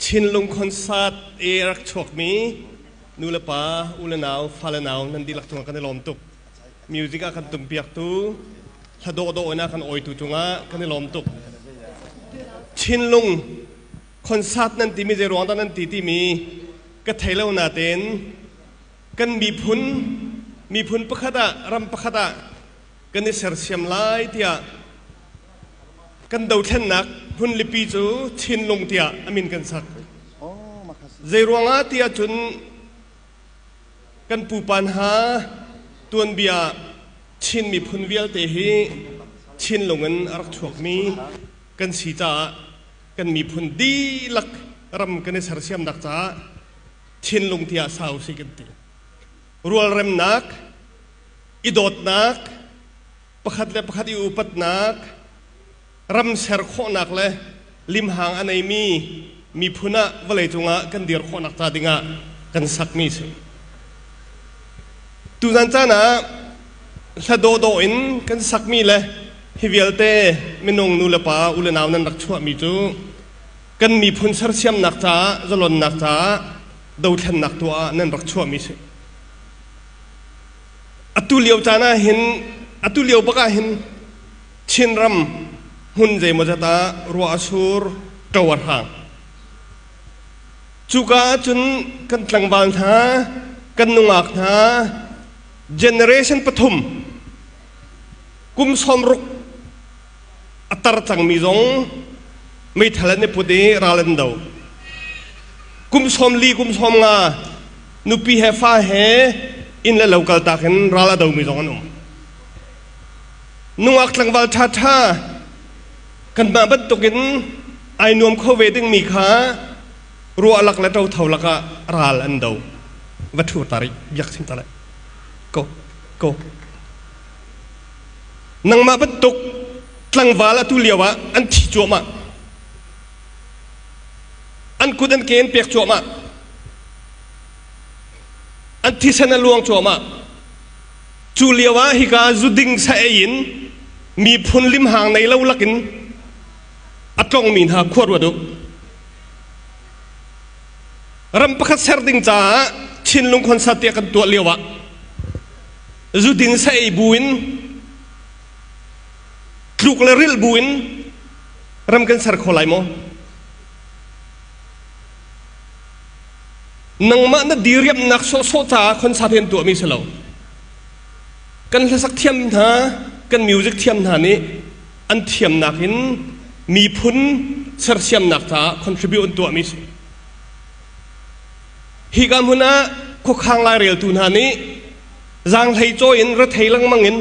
Chinlung concert i rak chuakmi nu le pa, u le nau, fa le nau nan dihlak cungah kan i lawm tuk. Music a kan tumpiaktu, hla dawhdawh in a kan awitu cungah kan i lawm tuk. Chinlung concert nan timi zei ruang dah nan ti timi ka thei lo natein kan miphun miphun pakhat ah ram pakhat ah kan i sersiam lai tiah kan dothlennak hmunlipi cu Chinlung tiah a min kan sak. Zeiruangah tiah cun kan pupa hna tuanbia Chin miphun vialte hi Chinlung in a rak chuakmi kan si caah kan miphun dihlak ram kan i sersiamnak caah Chinlung tiah sau si kan ti. Rualremnak, i dawtnak, pakhat le pakhat i upatnak, ram ser khawhnak le limhang a neimi miphun ah vawleicung ah kan dir khawhnak ca dingah kan sakmi si. Tuzan caan ah hla dawhdawh in kan sakmi le hi vialte minung nu le pa u le nau nan rak chuahmi cu kan miphun sersiamnak caah zalonnak caah dothlennak tuah ah nan rak chuahmi si. Atu lio caan ah hin atu lio bak ah hin Chinram hmun zeimawzat ah ruah a sur, ṭo a hrang. Cuka ahcun kan tlangval hna, kan nungak hna, generation pathum kum 60 a tar cangmi zong meithal an i put i ral an do. Kum 40, kum 50 nupi he fa he inn le lo kaltak in ral a domi zong an um. Nungak tlangval ṭhaṭha kanmah bantukin ai nuam kho ve dingmi kha ruah lak le ṭotho lakah ral an do. Va ṭhu ta rih, biak chim ta lai. Go, go. Nangmah bantuk tlangval atu lio ah an thi cuahmah. An kut an ke an pek cuahmah. An thisen a luang cuahmah. Cu lio ah hika zuding sa ei in miphun limhang nei lo lakin a tlongmi hna khua ruat u. Ram pakhat ser ding caah Chinlung concert tiah kan tuah lio ah zudin sa ei bu in tluk le rilh bu in ram kan ser kho lai maw? Nangmah na diriamnak sawhsawh caah concert hi an tuahmi si lo. Kan hlasak thiam hna, kan music thiam hna nih an thiamnak in miphun sersiamnak caah contribute an tuahmi si. Hika hmun ah khuakhang laireltu hna nih zaanghlei cawi in rethei lengmang in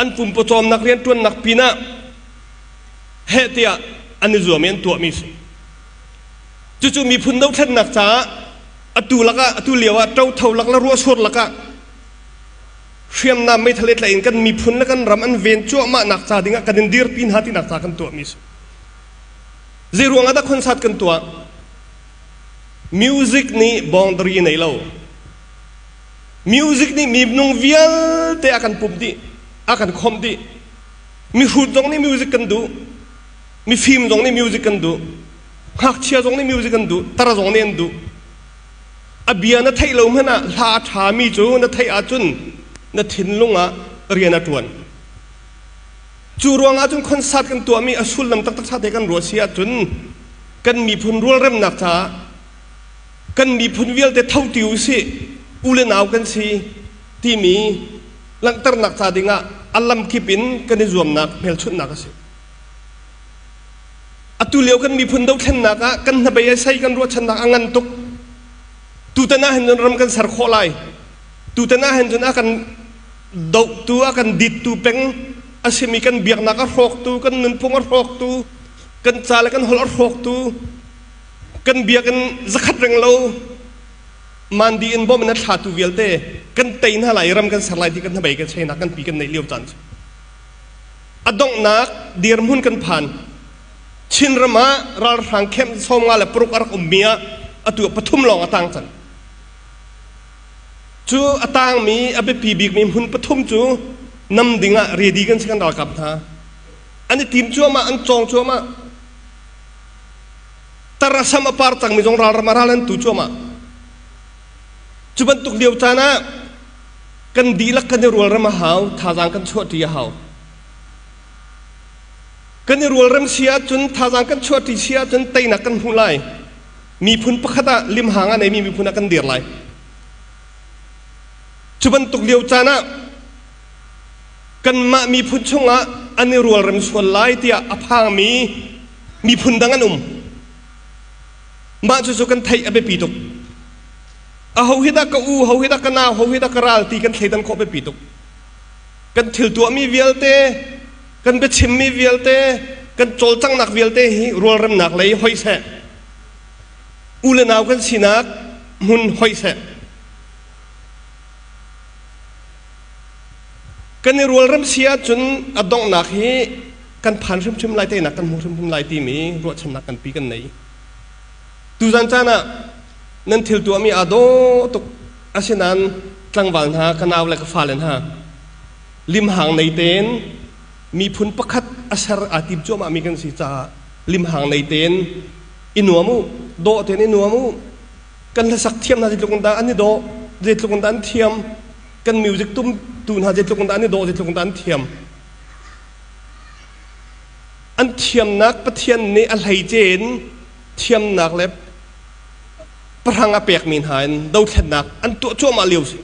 an pumpawcawmnak rianṭuannak pinah heh tiah an i zuam i an tuahmi si. Cucu miphun dothlennak caah atu lakah atu lio ah ṭotho lak le ruahsur lakah hriamnam meithal i tlaih in kan miphun le kan ram an ven cuahmahnak ca dingah kan in dirpi hna tinak ca kan tuahmi si. Zei ruangah dah concert kan tuah? Music nih boundary nei lo. Music nih minung vialte a kan pumh dih, a kan khomh dih. Mihrut zong nih music kan duh. Mifim zong nih music kan duh. Ngakchia zong nih music an duh, tar zong nih an duh. A bia na theih lo hmanh ah hla a ṭhami cu na theih ahcun na thinlung ah rian a ṭuan. Cu ruangah cun concert kan tuahmi a sullam taktak ṭha te kan ruah si ahcun kan miphun rualremnak caah kan miphun vialte tho ti u sih, u le nau kan si timi langhternak ca dingah a lamkip in kan i zuamnak hmelchunhnak a si. Atu lio kan miphun dothlennak ah kan hnabei a sei kan ruahchannak a ngan tuk. Tutan ah hin cun ram kan ser khawh lai. Tutan ah hin cun a kan dohtu, a kan dittu peng a simi kan biaknak a hrawktu, kan nunphung a hrawktu, kan ca le kan holh a hrawktu, kan biakinn zakhat reng lo mandi in bawm in a thlatu vialte kan tei hna lai i ram kan ser lai ti kan hnabei kan cheinak kan pi kan neih lio caan cu. A donghnak dirhmun kan phan. Chinram ah ralhrang camp 56 a rak ummi ah atu pathum lawng a tang cang. Cu a tangmi a biapi bikmi hmun pathum cu nam ding ah ready kan si kan ralkap hna. An i tim cuahmah, an cawng cuahmah. Tar a sam a par cangmi zong ralram ah ral an tu cuahmah. Cu bantuk lio caan ah kan dihlak kan i rualrem a hau, thazaang kan chuahṭi a hau. Kan i rualrem si ahcun, thazaang kan chuahṭi si ahcun teinak kan hmu lai. Miphun pakhat ah limhang a neimi miphun ah kan dir lai. Cu bantuk lio caan ah kanmah miphun chungah an i rualrem sual lai tiah a phangmi miphun dang an um. Mah cucu kan theih a biapi tuk. Aho hi dah ka u, ho hi dah ka nau, ho hi dah ka ral ti kan thleidan khawh biapi tuk. Kan thil tuahmi vialte, kan biachimmi vialte, kan cawlcanghnak vialte hi rualremnak lei hoih seh. U le nau kan sinak hmun hoih seh. Kan i rualrem si ahcun a donghnak hi kan phan hrimhrim lai, teinak kan hmu hrimhrim lai timi ruahchannak nganpi kan nei. Tuzan caan ah nan thil tuahmi aa dawh tuk. Asinain tlangval hna, ka nau le ka fale hna, limhang nei tein miphun pakhat a ser aa tim cuahmahmi kan si caah limhang nei tein i nuam u, dawh tein i nuam u. Kan hlasak thiam hna zeitluk in dah an i dawh, zeitluk in dah an thiam, kan music tumtu hna zeitluk in dah an i dawh, zeitluk in dah an thiam. An thiamnak Pathian nih a hleice in thiamnak le pahrang a pekmi hna in dothlennak an tuah cuahmah lio si.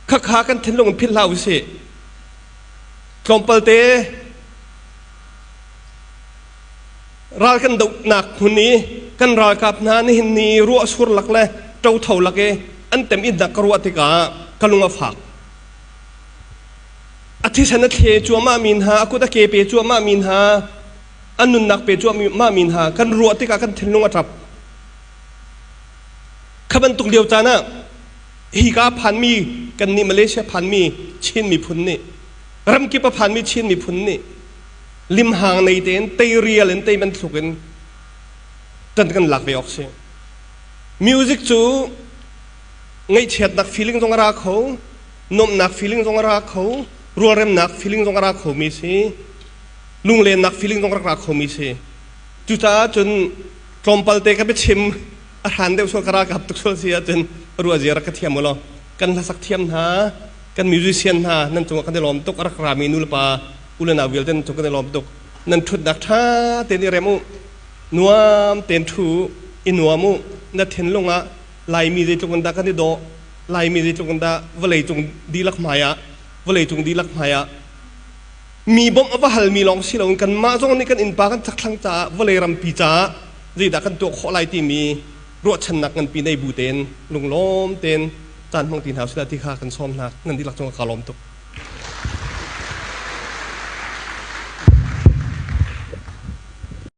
Khakha kan thinlung in philh hlah usih. Tlawmpal te ral kan dohnak hmun i kan ralkap hna nihin ni ruah sur lak le ṭotho lak i an tem innak ka ruah tikah ka lung a fak. A thisen a thle cuahmahmi hna, a kut a ke pe cuahmahmi hna, an nunnak pe cuahmahmi hna kan ruah tikah kan thinlung a ṭap. Kha bantuk lio caan ah hika phanmi kannih Malaysia phanmi Chin miphun nih ramkip a phanmi Chin miphun nih limhang nei tein teirial in tei bantuk in ṭan kan lak ve awk si. Music cu ngaihchiatnak feeling zong a ra kho, nuamhnak feeling zong a ra kho, rualremnak feeling zong a ra khomi si, lunglennak feeling zong rak ra khomi si. Cucaah cun tlawmpal te ka biachim a hran deuh sual ka ralkap tuk sual si ahcun ruah zia rak ka thiam u law kan hlasak thiam hna kan musician hna nan cungah kan i lawm tuk a rak rami nu le pa u le nau vialte nan cung kan i lawm tuk nan ṭhutnak ṭha tein i rem u nuam tein ṭhu i nuam u na thinlung ah Laimi zeitluk in dah kan i dawh Laimi zeitluk in dah vawleicung dihlak hmai ah vawleicung dihlak hmai ah mi bawmh a va halmi lawng si loin kanmah zong nih kan innpa kan chakthlang caah vawlei rampi caah zeidah kan tuah khawh lai timi ruahchannak nganpi nei bu tein lunglawm tein caan hmang ti hna usih ti kha kan sawm hna nan dihlak cungah kaa lawm tuk.